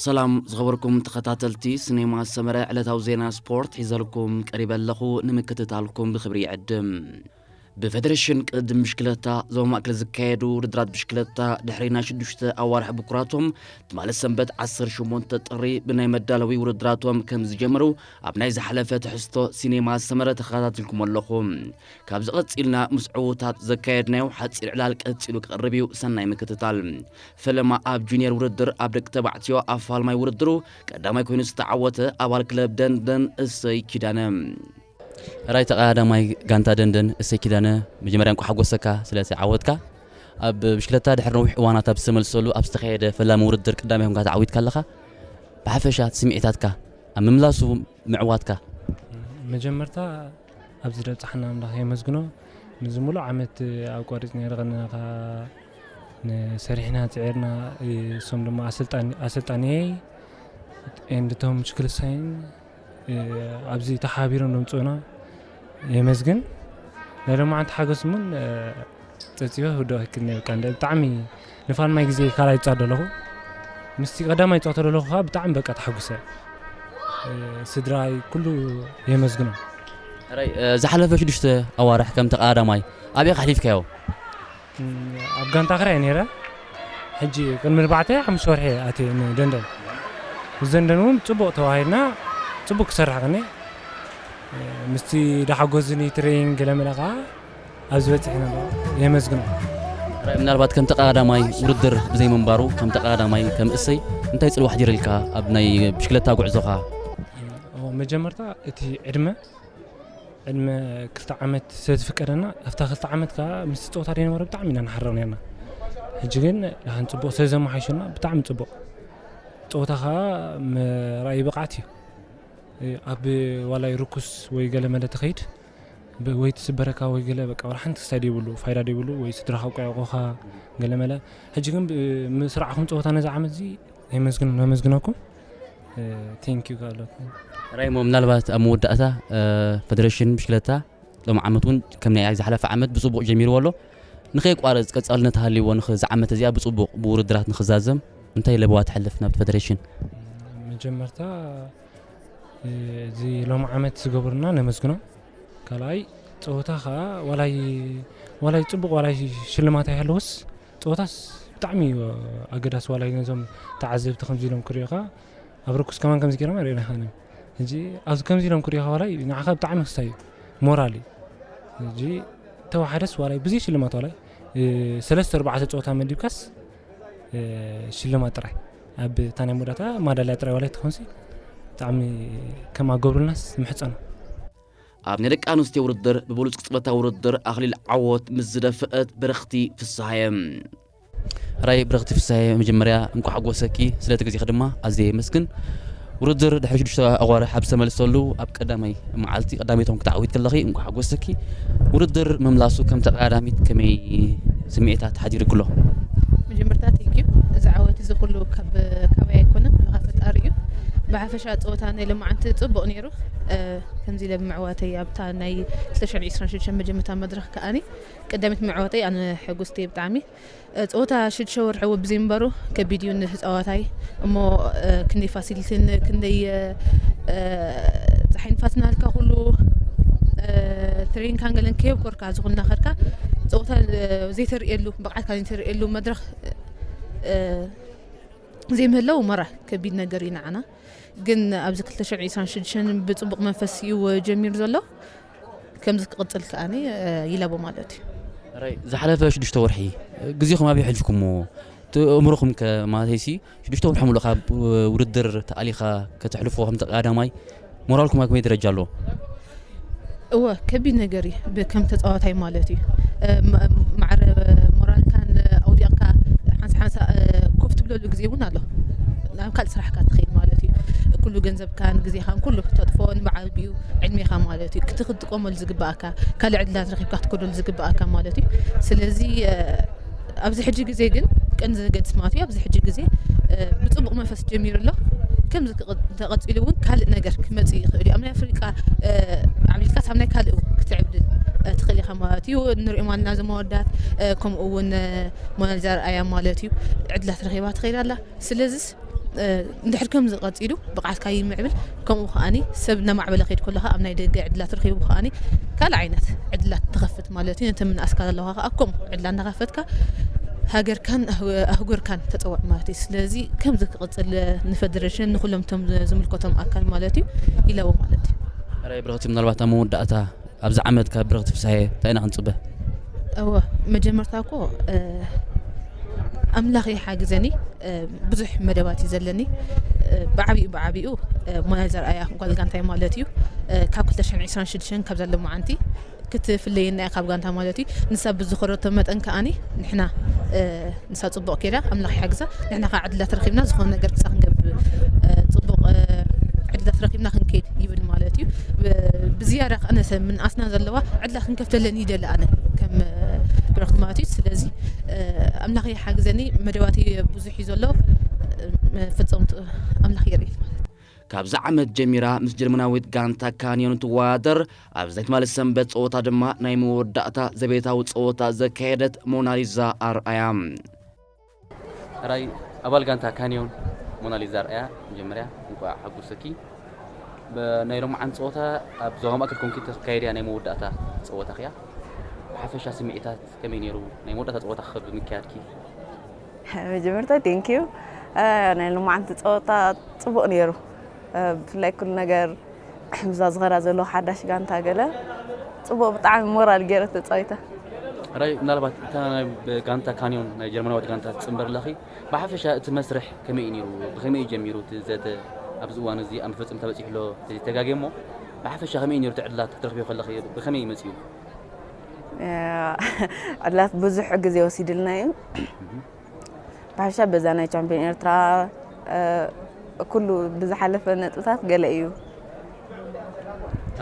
ሰላም ዝኸበርኩም ተኸታተልቲ ሲኔማ ሰመረ፣ ዕለታዊ ዜና ስፖርት ሒዘልኩም ቀሪበ ኣለኹ። ንምክትታልኩም ብኽብሪ ይዕድም። ብፌደሬሽን ቅድድም ብሽክለታ ዞባ ማእከል ዝካየዱ ውድድራት ብሽክለታ ድሕሪ ናይ ሽዱሽተ ኣዋርሕ ብኩራቶም ትማሊ ሰንበት ዓሰርተ ሸሞንተ ጥሪ ብናይ መዳለዊ ውድድራቶም ከም ዝጀመሩ ኣብ ናይ ዝሓለፈ ትሕዝቶ ሲኔማ ሰመረ ተኸታቲልኩም ኣለኹም። ካብዚ ቀጺልና ምስ ዕዉታት ዘካየድናዮ ሓጺር ዕላል ቀጺሉ ክቐርብ እዩ። ሰናይ ምክትታል። ፈለማ ኣብ ጁኒየር ውድድር ኣብ ደቂ ተባዕትዮ ኣብ ፋልማይ ውድድሩ ቀዳማይ ኮይኑ ዝተዓወተ ኣባል ክለብ ደንደን እሰይ ኪዳነ። ሕራይ ተቐዳዳማይ ጋንታ ደንደን እሰይ ኪዳነ፣ መጀመርያ እንኳዕ ሓጎሰካ ስለቲ ዓወትካ። ኣብ ብሽክለታ ድሕሪ ነዊሕ እዋናት ኣብ ዝተመልሰሉ ኣብ ዝተኻየደ ፈላሚ ውድድር ቀዳማይ ኮንካ ተዓዊትካ ኣለኻ። ብሓፈሻ ስምዒታትካ ኣብ ምምላሱ ምዕዋትካ? መጀመርታ ኣብዚ ደብጻሕና ኣምላኽ የመስግኖ። ንዚ ሙሉእ ዓመት ኣቋሪጽ ነይረ፣ ከነኻ ንሰሪሕና ጽዒርና፣ እሶም ድማ ኣሰልጣኒ-፣ ኣሰልጣኒየይ ኤንድ ቶም ሽክልሳይን፣ እ፣ ኣብዚ ተሓቢሮም ዘምጽኡና የመስግን። ናይ ሎማዓንቲ ሓገስ እውን፣ እ፣ ጸጺበ ክውድኦ ይክእል እየ። በቃ እንደ ብጣዕሚ ንፋልማይ ግዜ ካልኣይ ይጻወት ዘለኹ። ምስቲ ቀዳማይ ይጻወት ዘለኹ ከኣ ብጣዕሚ በቃ ተሓጉሰ። እ፣ ስድራይ ኩሉ የመስግኖም። ሕራይ፣ እ፣ ዝሓለፈ ሽዱሽተ ኣዋርሕ ከም ተቐዳዳማይ ኣበይ ኣሕሊፍካዮ? እም፣ ኣብ ጋንታ ክራይ ነይረ። ሕጂ ቅድሚ ኣርባዕተ ሓሙሽተ ወርሒ ኣትየ ንደንደን። ምስ ደንደን እውን ጽቡቕ ተዋሂድና፣ ጽቡቕ ክሰርሕ ቀኒ። ምስቲ ዳሓጎዝኒ ትሬኒንግ ገለመለ ከኣ ኣብዚ በጺሕና ኣለና። የመስግኖ። ሕራይ፣ ምናልባት ከም ተቐዳዳማይ ውድድር ብዘይ ምንባሩ፣ ከም ተቐዳዳማይ ከም እሰይ እንታይ ጽልዋ ኣሕዲሩልካ ኣብ ናይ ብሽክለታ ጉዕዞኻ? ኦ፣ መጀመርታ እቲ ዕድመ፣ ዕድመ ክልተ ዓመት ስለ ዝፍቀደና፣ ኣብታ ክልተ ዓመት ከኣ ምስቲ ጸወታ ዘይነበረ ብጣዕሚ ኢና ንሓርቕ ነርና። ሕጂ ግን ደሓን ጽቡቕ ስለ ዘመሓይሹልና ብጣዕሚ ጽቡቕ። ጸወታ ከኣ ምርኣይ ብቕዓት እዩ። ኣብ ዋላይ ርኩስ ወይ ገለ መለ ትኸይድ፣ ብ-፣ ወይ ትስበረካ ወይ ገለ በቃ ዋላ ሓንቲ ክስታይ ዘይብሉ፣ ፋይዳ ዘይብሉ፣ ወይ ስድራኻ ቆያቑኻ ገለ መለ። ሕጂ ግን ብ-፣ ምስ ረኣኹም ጸወታ ነዚ ዓመት እዚ የመስግን-፣ ነመስግነኩም። እ፣ ቴንክ ዩ ካለኩም። ራይሞ፣ ምናልባት ኣብ መወዳእታ፣ እ፣ ፈደረሽን ብሽክለታ ሎም ዓመት እውን ከም ናይ ዝሓለፈ ዓመት ብጽቡቕ ጀሚርዎ ኣሎ። ንኸየቋርጽ ቀጻልነት ሃልይዎ ንኸ-፣ እዛ ዓመት እዚኣ ብጽቡቕ ብውድድራት ንኽዛዘም እንታይ ለበዋ ተሕልፍ ናብቲ ፈደረሽን? መጀመርታ፣ እ፣ እዚ ሎም ዓመት ዝገበሩና ነመስግኖም። ካልኣይ፣ ጸወታ ኸኣ ዋላይ፣ ዋላይ ጽቡቕ ዋላይ ሽልማት ኣይሃለወስ፣ ጸወታስ ብጣዕሚ እዩ ኣገዳሲ። ዋላይ ነዞም ተዓዘብቲ ከምዚ ኢሎም ክርእዩኻ፣ ኣብ ርኩስ ከማን ከምዚ ገይሮም ኣይርእዩና ይኸኣን እዮም። ሕጂ ኣብዚ ከምዚ ኢሎም ክርእዩኻ ዋላይ ንዓኻ ብጣዕሚ ክስታይ እዩ፣ ሞራል እዩ። ሕጂ ተዋሓደስ ዋላይ ብዘይ ሽልማት ዋላይ፣ እ፣ ሰለስተ ኣርባዕተ ጸወታ መዲብካስ፣ እ፣ ሽልማት ጥራይ። ኣብ እታ ናይ መወዳእታ ማዳልያ ጥራይ ዋላይ ትኾንሲ ብጣዕሚ ከም ኣገብሩልናስ ምሕጸኖ። ኣብ ናይ ደቂ ኣንስትዮ ውድድር ብብሉጽ ቅጽበታዊ ውድድር ኣኽሊል ዓወት ምስ ዝደፍአት ብርኽቲ ፍስሃየ። ራይ ብርኽቲ ፍስሃየ፣ መጀመርያ እንኳዕ ሓጎሰኪ፣ ስለቲ ግዜኺ ድማ ኣዝየ የመስግን። ውድድር ድሕሪ ሽዱሽተ ኣዋርሕ ኣብ ዝተመልሰሉ ኣብ ቀዳማይ መዓልቲ ቀዳመይቶም ክትዓዊት ከለኺ እንኳዕ ሓጎሰኪ። ውድድር ምምላሱ ከም ተቐዳዳሚት ከመይ ስምዒታት ሓዲሩክሎ? መጀመርታ ቴንክ ዩ። እዚ ዓወት እዚ ኩሉ ካብ፣ ካባይ ኣይኮነን፣ ኩሉ ካብ ፈጣሪ እዩ። ብሓፈሻ ጸወታ ናይ ሎማዓንቲ ጽቡቕ ነይሩ። እ፣ ከምዚ ኢለ ብምዕዋተይ ኣብታ ናይ ክልተ ሽሕን ዕስራን ሽዱሽተን መጀመርታ መድረኽ ከኣኒ ቀዳሚት ምዕዋተይ ኣነ ሕጉስቲ እየ ብጣዕሚ። እ፣ ጸወታ ሽዱሽተ ወርሒ ወቢ ዘይምንባሩ ከቢድ እዩ ንተጻዋታይ። እሞ፣ እ፣ ክንደይ ፋሲሊቲን ክንደይ፣ እ፣ ጸሓይ ንፋስን ናልካ ኩሉ፣ እ፣ ትሬኒንግካን ገለን ከየብኮርካ ዝኾንና ከድካ ጸወታ፣ እ፣ ዘይተርእየሉ፣ ብቕዓትካ ዘይተርእየሉ መድረኽ፣ እ፣ ዘይምህላው መራ ከቢድ ነገር እዩ ንዓና። ግን ኣብዚ ክልተ ሽሕን ዕስራን ሽዱሽተን ብጽቡቕ መንፈስ እዩ ጀሚሩ ዘሎ። ከምዚ ክቕጽል ከኣኒ፣ እ፣ ይላቦ ማለት እዩ። ራይ፣ ዝሓለፈ ሽዱሽተ ወርሒ ግዜኹም ኣበይ ኣሕሊፍኩሞ? እቲ ኣእምሮኹም ከ ማለተይሲ ሽዱሽተ ወርሒ ሙሉእ ካብ ውድድር ተኣሊኻ ከተሕልፎ ከም ተቐዳዳማይ ሞራልኩም ኣብ ከመይ ደረጃ ኣሎ? እወ፣ ከቢድ ነገር እዩ። ብ-፣ ከም ተጻዋታይ ማለት እዩ። እ፣ ማ-፣ ማዕረ ሞራልካን ኣውዲቕካ ሓንሳ ሓንሳ፣ እ፣ ኮፍ ትብለሉ ግዜ እውን ኣሎ። ናብ ካልእ ስራሕካ ትኸይድ ማለት እዩ። ኩሉ ገንዘብካን ግዜኻን ኩሉ ክተጥፍኦ ንብዓቢኡ ዕድሜኻ ማለት እዩ። ክት-፣ ክትጥቀመሉ ዝግብኣካ፣ ካልእ ዕድላት ረኺብካ ክትከደሉ ዝግብኣካ ማለት እዩ። ስለዚ፣ እ፣ ኣብዚ ሕጂ ግዜ ግን ቀንዲ ዘገድስ ማለት እዩ። ኣብዚ ሕጂ ግዜ፣ እ፣ ብጽቡቕ መንፈስ ጀሚሩ ኣሎ። ከምዚ ክቕ-፣ ተቐጺሉ እውን ካልእ ነገር ክመጽእ ይኽእል እዩ። ኣብ ናይ ኣፍሪቃ፣ እ፣ ዓቢድካስ ኣብ ናይ ካልእ እውን ክትዕብድል፣ እ፣ ትኽእል ኢኻ ማለት እዩ። ንሪኦም ኣለና እዞም ኣወዳት፣ እ፣ ከምኡ እውን፣ እ፣ ሞናሊዛ ኣርኣያ ማለት እዩ። ዕድላት ረኺባ ትኸይድ ኣላ። ስለዚስ እንድሕር ከምዚ ቀጺሉ ብቕዓትካ ይምዕብል። ከምኡ ከኣኒ ሰብ እናማዕበለ ከይድ ከሎ ኣብ ናይ ደገ ዕድላት ረኺቡ ከኣኒ ካልእ ዓይነት ዕድላት ትኸፍት ማለት እዩ። ነተን ምንኣስካ ዘለኻ ከኣ ከምኡ ዕድላት እናኸፈትካ ሃገርካን ኣህጉርካን ተጸውዕ ማለት እዩ። ስለዚ ከምዚ ክቕጽል ንፈደረሽን ንኹሎም እቶም ዝምልከቶም ኣካል ማለት እዩ ኢለዎ ማለት እዩ። ራይ ብረኽቲ ምናልባት ኣብ መወዳእታ ኣብዚ ዓመት ካብ ብረኽቲ ፍስሃየ እንታይ ኢና ክንጽበ? እወ መጀመርታ እኮ ኣምላኽ ይሓግዘኒ። ብዙሕ መደባት እዩ ዘለኒ። ብዓቢኡ ብዓቢኡ ሞናሊዛ ኣርኣያ ጓል ጋንታይ ማለት እዩ። ካብ ክልተ ሽሕን ዕስራን ሽዱሽተን ካብ ዘሎ መዓንቲ ክትፍለየና እያ ካብ ጋንታ ማለት እዩ። ንሳ ብዝኸረቶ መጠን ከኣኒ ንሕና ንሳ ጽቡቕ ከይዳ ኣምላኽ ይሓግዛ። ንሕና ከዓ ዕድላት ረኺብና ዝኾነ ነገር ክሳ ክንገብር ጽቡቕ ዕድላት ረኺብና ክንከይድ ይብል ማለት እዩ። ብዝያዳ ከኣ ነሰ ምንኣስና ዘለዋ ዕድላት ክንከፍተለን ይደሊ ኣነ ከም ብረኽቲ ማለት እዩ። ስለዚ ኣምላኽ ይሓግዘኒ። መደባቲ ብዙሕ እዩ ዘሎ። ፍጹም ኣምላኽ የርኢ ማለት እዩ። ካብዚ ዓመት ጀሚራ ምስ ጀርመናዊት ጋንታ ካንዮን ትወዳደር። ኣብ ዘይትማሊ ሰንበት ጸወታ ድማ ናይ መወዳእታ ዘቤታዊ ጸወታ ዘካየደት ሞናሊዛ ኣርኣያ። ራይ ኣባል ጋንታ ካንዮን ሞናሊዛ ኣርኣያ፣ መጀመርያ እንቋዕ ሓጎሰኪ። ናይ ሎምዓንቲ ጸወታ ኣብ ዞባ ማእከል ኮንኪ ተካየድያ ናይ መወዳእታ ጸወታ ክያ። ብሓፈሻ ስምዒታት ከመይ ነይሩ ናይ መወዳእታ ጸወታ ክኸብ ብምክያድኪ? መጀመርታ ቴንኪዩ። ናይ ሎማዓንቲ ፀወታ ፅቡቕ ነይሩ። ብፍላይ ኩሉ ነገር ብዛ ዝኸዳ ዘሎ ሓዳሽ ጋንታ ገለ ፅቡቕ ብጣዕሚ ሞራል ገይረ ተፃዊታ። ራይ ምናልባት እታ ናይ ጋንታ ካንዮን ናይ ጀርመናዊት ጋንታ ትፅንበር ኣለኺ። ብሓፈሻ እቲ መስርሕ ከመይ እዩ ነይሩ? ብኸመይ እዩ ጀሚሩ እቲ ዘተ? ኣብዚ እዋን እዚ ኣብ መፈፀምታ በፂሑ ኣሎ ተዘይተጋግየ እሞ ብሓፈሻ ከመይ እዩ ነይሩ እቲ ዕድላት ክትረኽብዮ ከለኺ ብኸመይ እዩ መፂኡ? ዕድላት ብዙሕ ግዜ ወሲድልና እዩ። ብሓፈሻ በዛ ናይ ቻምፒዮን ኤርትራ ኩሉ ብዝሓለፈ ነጥብታት ገለ እዩ።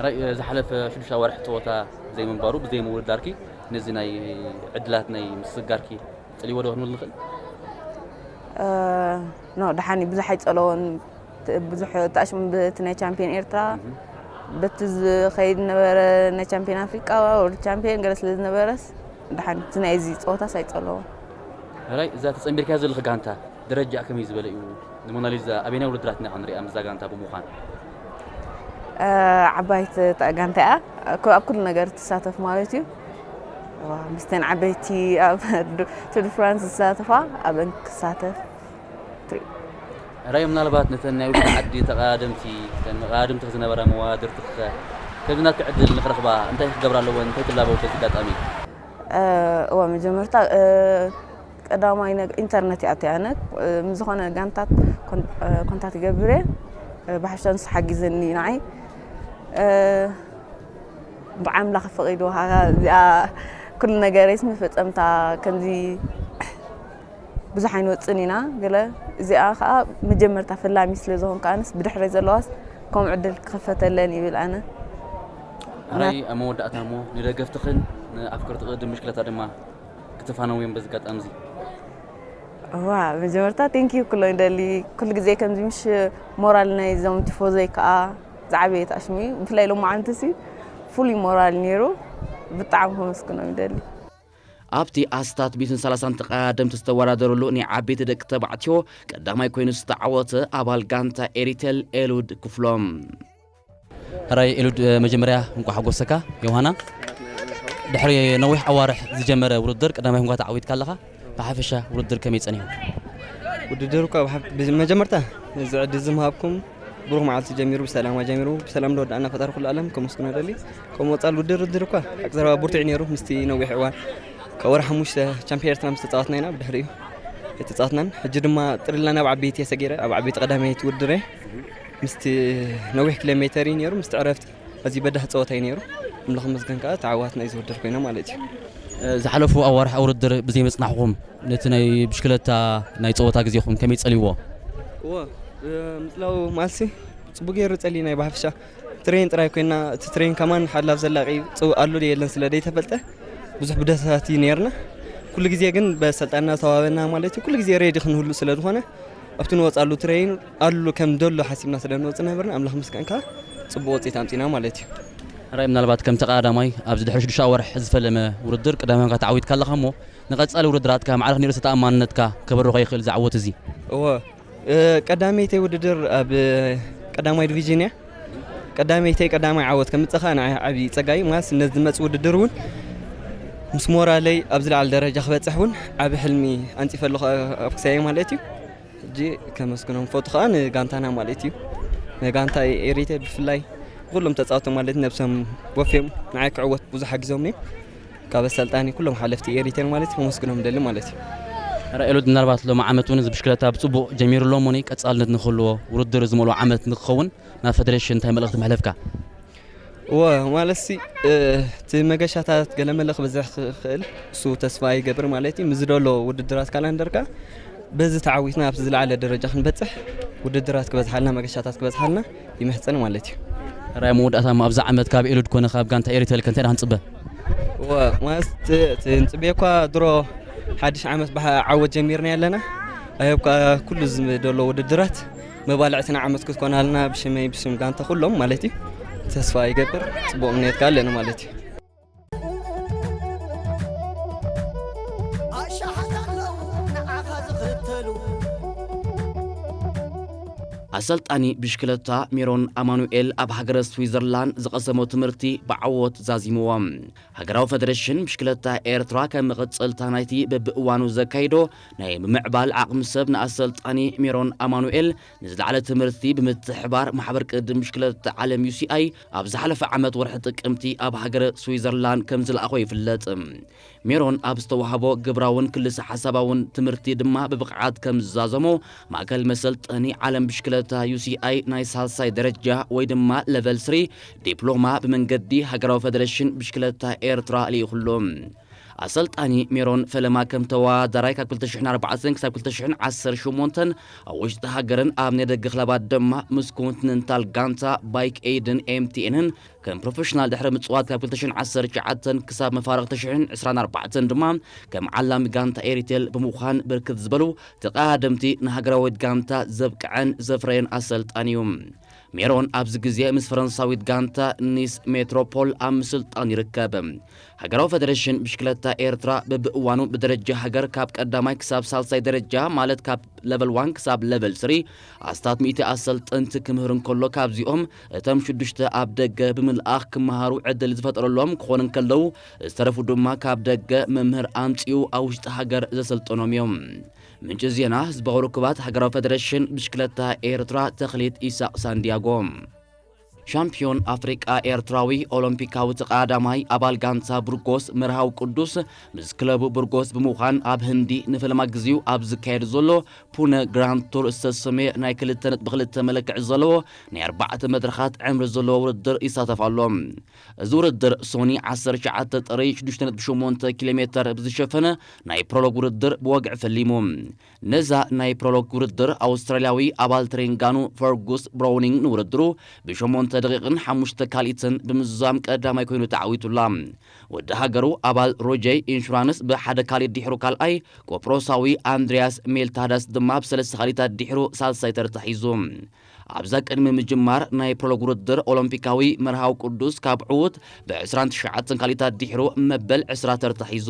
ራይ ዝሓለፈ ሽዱሽተ ወርሒ ፀወታ ዘይምንባሩ ብዘይምውድዳርኪ ነዚ ናይ ዕድላት ናይ ምስግጋርኪ ፅልዎ ዶ ክንብል ንኽእል? ኖ ደሓን እዩ ብዙሕ ኣይፀለዎን። ብዙሕ ተኣሽሙ በቲ ናይ ቻምፒዮን ኤርትራ በቲ ዝኸይድ ነበረ ናይ ቻምፒዮን ኣፍሪቃ ወርልድ ቻምፒዮን ገለ ስለ ዝነበረስ ደሓን እቲ ናይ እዚ ፀወታስ ኣይፀለዎን። ራይ እዛ ተፀንቢርካያ ዘለኺ ጋንታ ደረጃ ከመይ ዝበለ እዩ? ንሞናሊዛ ኣበየናይ ውድድራት ኢና ክንሪኣ ምስዛ ጋንታ ብምዃን? ዓባይቲ ጋንታ እያ። ኣብ ኩሉ ነገር ትሳተፍ ማለት እዩ። ምስተን ዓበይቲ ኣብ ቱር ፍራንስ ዝሳተፋ ኣብን ክሳተፍ ትርኢ። ራይ ምናልባት ነተን ናይ ውሽጢ ዓዲ ተቐዳደምቲ ተን መቐዳድምቲ ዝነበራ መዋድርትኸ ከምዚ ናትኪ ዕድል ንክረኽባ እንታይ ክገብራ ኣለወን እንታይ ትላበው በዚ ኣጋጣሚ? እዋ መጀመርታ ቀዳማይ ነገር ኢንተርነት ይኣትያ ኣነ ምስ ዝኾነ ጋንታት ኮንታት ይገብር እየ። ብሓፈሻ ንሱ ሓጊዘኒ ንዓይ ብዓምላኽ ፈቒዱ እዚኣ ኩሉ ነገረይስ መፈፀምታ ከምዚ ብዙሕ ኣይንወፅን ኢና ገለ እዚኣ ከዓ መጀመርታ ፈላሚ ስለ ዝኾንካ ኣነስ ብድሕረይ ዘለዋስ ከምኡ ዕድል ክኽፈተለን ይብል ኣነ። ራይ ኣብ መወዳእታ እሞ ንደገፍትኽን ንኣፍቀርቲ ቅድድም ብሽክለታ ድማ ክትፋነውዮም በዚ ኣጋጣሚ እዚ። ዋ መጀመርታ ቴንኪዩ ክሎ ይደሊ። ኩሉ ግዜ ከምዚ ምሽ ሞራል ናይ ዞም ቲፎዞይ ከዓ ዝዓበየ ተኣሽሙ እዩ። ብፍላይ ሎማዓንቲ ሲ ፍሉይ ሞራል ነይሩ። ብጣዕሚ ከመስግኖም ይደሊ። ኣብቲ ኣስታት ሚእትን ሰላሳን ተቐዳደምቲ ዝተወዳደሩሉ ናይ ዓበይቲ ደቂ ተባዕትዮ ቀዳማይ ኮይኑ ዝተዓወተ ኣባል ጋንታ ኤሪቴል ኤሉድ ክፍሎም። ሕራይ ኤሉድ መጀመርያ እንኳዕ ሓጎሰካ ዮሃና። ድሕሪ ነዊሕ ኣዋርሕ ዝጀመረ ውድድር ቀዳማይ ኮንካ ተዓዊትካ ኣለኻ። ብሓፈሻ ውድድር ከመይ ጸኒሑ? ውድድር እኳ መጀመርታ ነዚ ዕድል ዝምሃብኩም ብሩኽ መዓልቲ ጀሚሩ ብሰላም ኣጀሚሩ ብሰላም ለወዳእና ፈጣሪ ኩሉ ዓለም ከመስግኖ ደሊ። ከም ወጻል ውድድር ውድድር እኳ ሓቂ ዘረባ ብርቱዕ ነይሩ ምስቲ ነዊሕ እዋን ካብ ወርሒ ሓሙሽተ ቻምፒዮን ኤርትራ ምስ ተጻወትና ኢና ብድሕሪኡ ኣይተጻወትናን። ሕጂ ድማ ጥርልና ናብ ዓበይቲ እየ ሰጊረ ኣብ ዓበይቲ ቀዳመይቲ ውድድር እየ። ምስቲ ነዊሕ ኪሎ ሜተር እዩ ነይሩ ምስቲ ዕረፍቲ ኣዝዩ በዳህ ጸወታ እዩ ነይሩ። ኣምላኽ ይመስገን ከኣ ተዓዋትና እዩ ዝውድር ኮይና ማለት እዩ። ዝሓለፉ ኣዋርሕ ውድድር ብዘይ ምጽናሕኹም ነቲ ናይ ብሽክለታ ናይ ጸወታ ግዜኹም ከመይ ጸልይዎ? እወ ምጽላው ማልሲ ጽቡቅ ገይሩ ጸሊ ናይ ብሓፈሻ ትሬን ጥራይ ኮይና እቲ ትሬን ከማን ሓላፍ ዘላቂ ጽው ኣሎ ዶ የለን ስለ ደይተፈልጠ ብዙሕ ብደሳት እዩ ነይርና። ኩሉ ግዜ ግን በሰልጣንና ዝተዋበና ማለት እዩ ኩሉ ግዜ ሬዲ ክንህሉ ስለ ዝኾነ ኣብቲ ንወፃሉ ትሬን ኣሉ ከም ደሎ ሓሲብና ስለ ንወፅእ ነበርና ኣምላኽ ምስጋን ከዓ ፅቡቅ ውፅኢት ኣምፂና ማለት እዩ። ሕራይ ምናልባት ከም ተቐዳዳማይ ኣብዚ ድሕሪ ሽዱሽተ ኣዋርሕ ዝፈለመ ውድድር ቀዳማይ ኮንካ ተዓዊትካ ኣለኻ እሞ ንቐፃሊ ውድድራትካ ማዕረ ክንሪኦ ተኣማንነትካ ከበርኾ ይኽእል ዝዓወት እዚ። እወ ቀዳመይተይ ውድድር ኣብ ቀዳማይ ዲቪዥን እያ። ቀዳመይተይ ቀዳማይ ዓወት ከምፅእ ከኣ ንዓይ ዓብዪ ፀጋ እዩ። ማለት ነዚ ዝመፅእ ውድድር እውን ምስ ሞራለይ ኣብ ዝለዓለ ደረጃ ክበፅሕ እውን ዓቢ ሕልሚ ኣንፂፈ ኣለኹ ኣብ ክሳየ ማለት እዩ። ሕጂ ከመስግኖም ፈቱ ከኣ ንጋንታና ማለት እዩ። ንጋንታ ኤሪተ ብፍላይ ኩሎም ተፃወቶም ማለት ነብሶም ወፍዮም ንዓይ ክዕወት ብዙሕ ሓጊዞም እዮም። ካብ ኣሰልጣኒ ኩሎም ሓለፍቲ ኤሪተን ማለት ከመስግኖም ደሊ ማለት እዩ። ራኤሉድ ምናልባት ሎም ዓመት እውን እዚ ብሽክለታ ብፅቡቕ ጀሚሩ ኣሎ እሞኒ ቀፃልነት ንክህልዎ ውድድር ዝመልኦ ዓመት ንክኸውን ናብ ፈደሬሽን እንታይ መልእኽቲ መሕለፍካ? እወ ማለት ሲ እቲ መገሻታት ገለመለ ክበዝሕ ክኽእል እሱ ተስፋ ይገብር ማለት እዩ። ምስ ዝደሎ ውድድራት ካላንደርካ በዚ ተዓዊትና ኣብቲ ዝለዓለ ደረጃ ክንበፅሕ ውድድራት ክበዝሓልና መገሻታት ክበዝሓልና ይምሕፀን ማለት እዩ። ራይ መወዳእታ እሞ ኣብዚ ዓመት ካብ ኤሉድ ኮነ ካብ ጋንታ ኤሪተል ከ እንታይ ዳ ክንፅበ? እወ ማለት እቲ ንፅበዮ እኳ ድሮ ሓድሽ ዓመት ብዓወት ጀሚርና ኣለና። ኣየብካ ኩሉ ዝም ደሎ ውድድራት መባልዕትና ዓመት ክትኮናልና ብሽመይ ብሽም ጋንታ ኩሎም ማለት እዩ። ተስፋ ይገብር ፅቡቕ እምነትካ ኣለና ማለት እዩ። ኣሻሓት ኣለዉ ንዓኻ ዝኽተሉ። ኣሰልጣኒ ብሽክለታ ሜሮን ኣማኑኤል ኣብ ሃገረ ስዊዘርላንድ ዝቐሰሞ ትምህርቲ ብዓወት ዛዚምዎ። ሃገራዊ ፈደረሽን ብሽክለታ ኤርትራ ከም መቐጸልታ ናይቲ በብእዋኑ ዘካይዶ ናይ ምምዕባል ዓቕሚ ሰብ ንኣሰልጣኒ ሜሮን ኣማኑኤል ንዝለዓለ ትምህርቲ ብምትሕባር ማሕበር ቅድም ብሽክለታ ዓለም ዩ ሲ ኣይ ኣብ ዝሓለፈ ዓመት ወርሒ ጥቅምቲ ኣብ ሃገረ ስዊዘርላንድ ከም ዝለኣኾ ይፍለጥ። ሜሮን ኣብ ዝተዋህቦ ግብራውን ክልሰ ሓሳባውን ትምህርቲ ድማ ብብቕዓት ከም ዝዛዘሞ ማእከል መሰልጠኒ ዓለም ብሽክለታ ዩ ሲ ኣይ ናይ ሳልሳይ ደረጃ ወይ ድማ ለቨል ስሪ ዲፕሎማ ብመንገዲ ሃገራዊ ፈደረሽን ብሽክለታ ኤርትራ ልኢኹሉ። ኣሰልጣኒ ሜሮን ፈለማ ከም ተወዳዳራይ ካብ ክልተ ሽሕን ኣርባዕተን ክሳብ ክልተ ሽሕን ዓሰርተ ሸሞንተን ኣብ ውሽጢ ሃገርን ኣብ ናይ ደገ ክለባት ድማ ምስ ኮንቲነንታል ጋንታ ባይክ ኤይድን ኤም ቲ ኤንን ከም ፕሮፌሽናል ድሕሪ ምጽዋት ካብ ክልተ ሽሕን ዓሰርተ ትሽዓተን ክሳብ መፋርቕ ክልተ ሽሕን ዕስራን ኣርባዕተን ድማ ከም ዓላሚ ጋንታ ኤሪቴል ብምዃን ብርክት ዝበሉ ተቐዳደምቲ ንሃገራዊት ጋንታ ዘብቅዐን ዘፍረየን ኣሰልጣኒ እዩ። ሜሮን ኣብዚ ግዜ ምስ ፈረንሳዊት ጋንታ ኒስ ሜትሮፖል ኣብ ምስልጣን ይርከብ። ሃገራዊ ፈደረሽን ብሽክለታ ኤርትራ በብእዋኑ ብደረጃ ሃገር ካብ ቀዳማይ ክሳብ ሳልሳይ ደረጃ ማለት ካብ ለቨል ዋን ክሳብ ለቨል ስሪ ኣስታት ሚእቲ ኣሰልጠንቲ ክምህር እንከሎ ካብዚኦም እቶም ሽዱሽተ ኣብ ደገ ብምልኣኽ ክመሃሩ ዕድል ዝፈጠረሎም ክኾኑ እንከለዉ ዝተረፉ ድማ ካብ ደገ መምህር ኣምጺኡ ኣብ ውሽጢ ሃገር ዘሰልጠኖም እዮም። ምንጪ ዜና ህዝባዊ ርክባት ሃገራዊ ፈደረሽን ብሽክለታ ኤርትራ ተኽሊት ኢሳቕ ሳንዲያጎ። ሻምፒዮን ኣፍሪቃ ኤርትራዊ ኦሎምፒካዊ ተቐዳዳማይ ኣባል ጋንታ ብርጎስ መርሃዊ ቅዱስ ምስ ክለቡ ብርጎስ ብምዃን ኣብ ህንዲ ንፈለማ ግዜኡ ኣብ ዝካየድ ዘሎ ፑነ ግራንድ ቱር ዝተሰመየ ናይ ክልተ ነጥቢ ክልተ መለክዒ ዘለዎ ናይ ኣርባዕተ መድረኻት ዕምሪ ዘለዎ ውድድር ይሳተፍ ኣሎ። እዚ ውድድር ሶኒ ዓሰርተ ትሽዓተ ጥሪ ሽዱሽተ ነጥቢ ሸሞንተ ኪሎ ሜተር ብዝሸፈነ ናይ ፕሮሎግ ውድድር ብወግዒ ፈሊሙ። ነዛ ናይ ፕሮሎግ ውድድር ኣውስትራልያዊ ኣባል ትሬንጋኑ ፈርጉስ ብራውኒንግ ንውድድሩ ብሸሞንተ ደቂቕን ሓሙሽተ ካልኢትን ብምዝዛም ቀዳማይ ኮይኑ ተዓዊቱላ። ወዲ ሃገሩ ኣባል ሮጀይ ኢንሹራንስ ብሓደ ካልኢት ድሕሩ ካልኣይ፣ ቆጵሮሳዊ ኣንድሪያስ ሜልታዳስ ድማ ብሰለስተ ካልኢታት ድሕሩ ሳልሳይ ተርታ ሒዙ። ኣብዛ ቅድሚ ምጅማር ናይ ፕሮሎግ ውድድር ኦሎምፒካዊ መርሃዊ ቅዱስ ካብ ዕዉት ብ ዕስራን ትሽዓተን ካልኢታት ድሕሩ መበል ዕስራ ተርታ ሒዙ።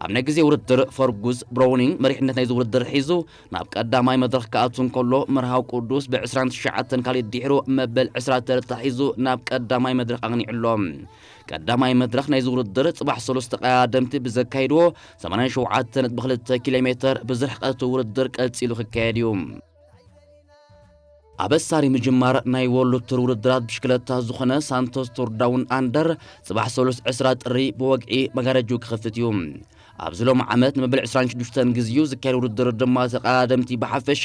ኣብ ናይ ግዜ ውድድር ፈርጉስ ብሮውኒንግ መሪሕነት ናይዚ ውድድር ሒዙ ናብ ቀዳማይ መድረኽ ክኣቱ እንከሎ መርሃዊ ቅዱስ ብ ዕስራን ትሽዓተን ካልኢት ድሕሩ መበል ዕስራ ተርታ ሒዙ ናብ ቀዳማይ መድረኽ ኣቕኒዑ ኣሎ። ቀዳማይ መድረኽ ናይዚ ውድድር ጽባሕ ሰሉስ ተቐዳደምቲ ብዘካይድዎ ሰማንያን ሸውዓተ ነጥቢ ክልተ ኪሎ ሜተር ብዝርሕቀቱ ውድድር ቀጺሉ ክካየድ እዩ። ኣበሳሪ ምጅማር ናይ ወርልድ ቱር ውድድራት ብሽክለታ ዝኾነ ሳንቶስ ቱር ዳውን ኣንደር ጽባሕ ሰሉስ ዕስራ ጥሪ ብወግዒ መጋረጅኡ ክኸፍት እዩ። ኣብዚ ሎሚ ዓመት ንመበል ዕስራን ሽዱሽተን ግዜኡ ዝካየድ ውድድር ድማ ተቐዳደምቲ ብሓፈሻ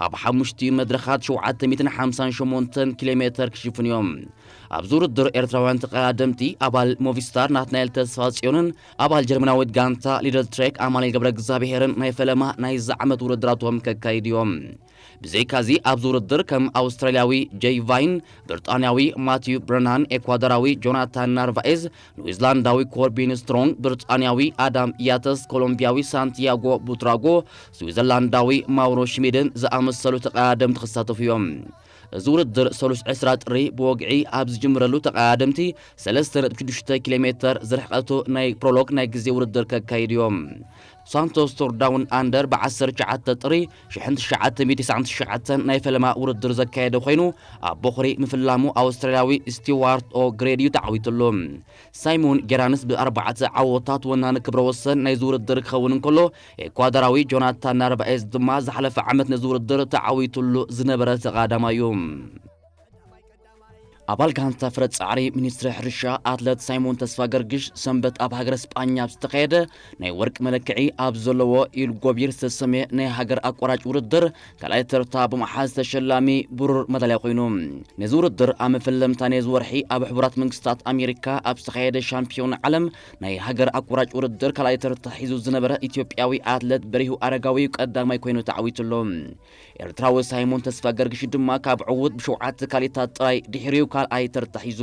ኣብ ሓሙሽቲኡ መድረኻት ሸውዓተ ሚእትን ሓምሳን ሸሞንተን ኪሎ ሜተር ክሽፍኑ እዮም። ኣብዚ ውድድር ኤርትራውያን ተቐዳደምቲ ኣባል ሞቪስታር ናትናኤል ተስፋጽዮንን ኣባል ጀርመናዊት ጋንታ ሊደል ትሬክ ኣማኑኤል ገብረ እግዚኣብሄርን ናይ ፈለማ ናይዚ ዓመት ውድድራቶም ከካይዱ እዮም። ብዘይካዚ ኣብዚ ውድድር ከም ኣውስትራልያዊ ጀይ ቫይን፣ ብሪጣንያዊ ማቲዩ ብረናን፣ ኤኳዶራዊ ጆናታን ናርቫኤዝ፣ ኒውዚላንዳዊ ኮርቢን ስትሮንግ፣ ብሪጣንያዊ ኣዳም ያተስ፣ ኮሎምቢያዊ ሳንቲያጎ ቡትራጎ፣ ስዊዘርላንዳዊ ማውሮ ሽሚድን ዝኣመሰሉ ተቐዳደምቲ ክሳተፉ እዮም። እዚ ውድድር ሰሉስ ዕስራ ጥሪ ብወግዒ ኣብ ዝጅምረሉ ተቐዳደምቲ ሰለስተ ነጥቢ ሽዱሽተ ኪሎ ሜተር ዝርሕቀቱ ናይ ፕሮሎግ ናይ ግዜ ውድድር ከካይዱ እዮም። ሳንቶስ ቱር ዳውን ኣንደር ብ19 ጥሪ ሽሕን ትሽዓተ ሚእቲ ትስዓን ትሽዓተን ናይ ፈለማ ውድድር ዘካየደ ኮይኑ፣ ኣብ ቦኽሪ ምፍላሙ ኣውስትራልያዊ ስቲዋርት ኦ ግሬድ እዩ ተዓዊትሉ። ሳይሞን ጌራንስ ብኣርባዕተ ዓወታት ወናኒ ክብረ ወሰን ናይዚ ውድድር ክኸውን እንከሎ፣ ኤኳዶራዊ ጆናታን ናርቫኤዝ ድማ ዝሓለፈ ዓመት ነዚ ውድድር ተዓዊትሉ ዝነበረ ተቓዳማይ እዩ። ኣባል ጋንታ ፍረ ጻዕሪ ሚኒስትሪ ሕርሻ ኣትለት ሳይሞን ተስፋ ገርግሽ ሰንበት ኣብ ሃገረ ስጳኛ ኣብ ዝተኻየደ ናይ ወርቂ መለክዒ ኣብ ዘለዎ ኢል ጎቢር ዝተሰምየ ናይ ሃገር ኣቋራጭ ውድድር ካልኣይ ተርታ ብምሓዝ ተሸላሚ ብሩር መዳልያ ኮይኑ። ነዚ ውድድር ኣብ መፈለምታ ነዚ ወርሒ ኣብ ሕቡራት መንግስታት ኣሜሪካ ኣብ ዝተኻየደ ሻምፒዮን ዓለም ናይ ሃገር ኣቋራጭ ውድድር ካልኣይ ተርታ ሒዙ ዝነበረ ኢትዮጵያዊ ኣትለት በሪሁ ኣረጋዊ ቀዳማይ ኮይኑ ተዓዊትሉ። ኤርትራዊ ሳይሞን ተስፋ ገርግሽ ድማ ካብ ዕዉት ብሸውዓተ ካሊታት ጥራይ ድሕሪኡ ካልኣይ ተርታ ሒዙ።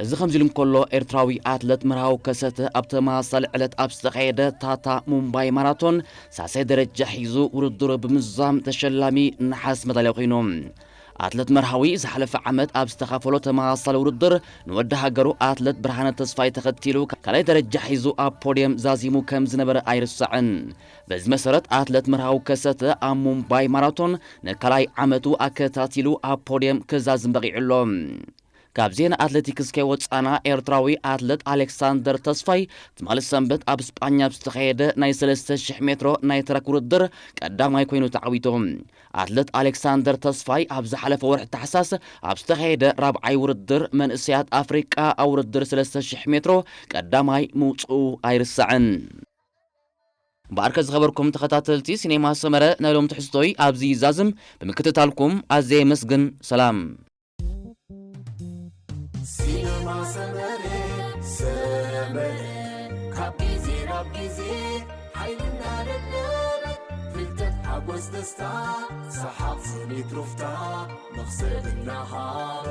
እዚ ከምዚ ኢሉ እንከሎ፣ ኤርትራዊ ኣትለት መርሃዊ ከሰተ ኣብ ተመሳሳሊ ዕለት ኣብ ዝተኻየደ ታታ ሙምባይ ማራቶን ሳልሳይ ደረጃ ሒዙ ውድድሩ ብምዝዛም ተሸላሚ ነሓስ መዳልያ ኮይኑ። ኣትለት መርሃዊ ዝሓለፈ ዓመት ኣብ ዝተኻፈሎ ተመሳሳሊ ውድድር ንወዲ ሃገሩ ኣትለት ብርሃነ ተስፋይ ተኸቲሉ ካልኣይ ደረጃ ሒዙ ኣብ ፖድየም ዛዚሙ ከም ዝነበረ ኣይርሳዕን። በዚ መሰረት ኣትለት መርሃዊ ከሰተ ኣብ ሙምባይ ማራቶን ንካልኣይ ዓመቱ ኣከታቲሉ ኣብ ፖድየም ክዛዝም በቒዑ ኣሎ። ካብ ዜና ኣትሌቲክስ ከይወጻና፣ ኤርትራዊ ኣትለት ኣሌክሳንደር ተስፋይ ትማሊ ሰንበት ኣብ ስጳኛ ኣብ ዝተኻየደ ናይ ሰለስተ ሽሕ ሜትሮ ናይ ትራክ ውድድር ቀዳማይ ኮይኑ ተዓዊቱ። ኣትለት ኣሌክሳንደር ተስፋይ ኣብ ዝሓለፈ ወርሒ ታሕሳስ ኣብ ዝተኻየደ ራብዓይ ውድድር መንእሰያት ኣፍሪቃ ኣብ ውድድር ሰለስተ ሽሕ ሜትሮ ቀዳማይ ምውጽኡ ኣይርሳዕን። እምበኣርከ ዝኸበርኩም ተኸታተልቲ ሲኔማ ሰመረ፣ ናይ ሎም ትሕዝቶይ ኣብዚ ይዛዝም። ብምክትታልኩም ኣዘየ መስግን። ሰላም። ሲኔማ ሰመረ፣ ሰመረ፣ ካብ ግዜ ናብ ግዜ ሓይሊ እናደለበ፣ ፍልጠት፣ ሓጎስ፣ ደስታ፣ ሰሓቕ፣ ስኒት፣ ሩፍታ፣ መኽሰብ እናሃበ።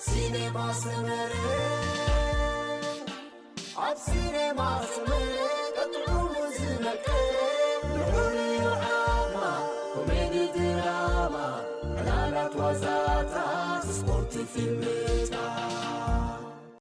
ሲኔማ ሰመረ፣ ኣብ ሲኔማ ሰመረ፣ ጥዑሙ ዝመቀረ፣ ልዑል እዩ ዓቕማ፣ ኮሜዲ፣ ድራማ፣ ዕላላት፣ ዋዛታት፣ ስፖርት፣ ፊልም፣